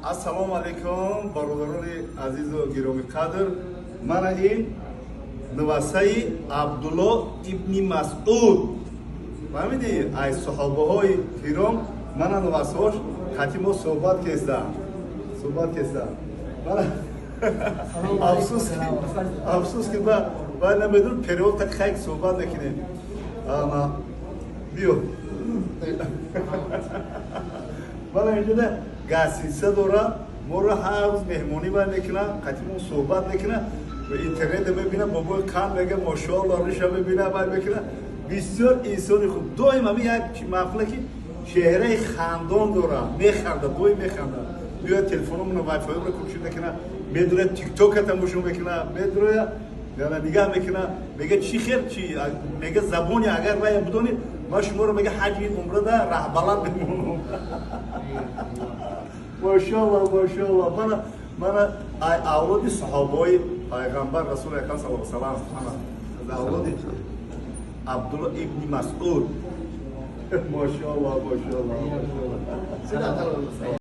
Ассалому алайкум, бародарони азизу гиромиқадр. Мана ин нувасаи Абдулло ибни Масъуд, фаҳмидӣ, ай саҳобаҳои киром. Мана нувасаҳош қати мо суҳбат кеста, суҳбат кеста. Мана афсӯс, ки ба намедонам, перевод так хайк суҳбат мекунем. Ана биё, мана инҷода гостиница дора, моро ҳар рӯз меҳмонӣ бар мекуна, қати мо суҳбат мекуна ва интернета мебина. Бобои кан мега, мошоалло, риша мебина, бай мекуна. Бисёр инсони хуб, доим ҳами як маъқула, ки чеҳраи хандон дора, механда, доим механда. Биёяд, телефономона, вайфайро куши мекуна, медура, тиктока тамошо мекуна, медуроя, нигаҳ мекуна, мега: «Чӣ хел, чи мега, забони агар вая бидонед, ман шуморо, мега, ҳаҷи умрада раҳбалад мемонам». Мошоалло, мошоалло. Мана ай авлоди саҳобаҳои пайғамбар расули акрам саллаллоҳу салам, аз авлоди Абдулло ибни Масъуд. Мошоалло, мошоалло, мошоалло.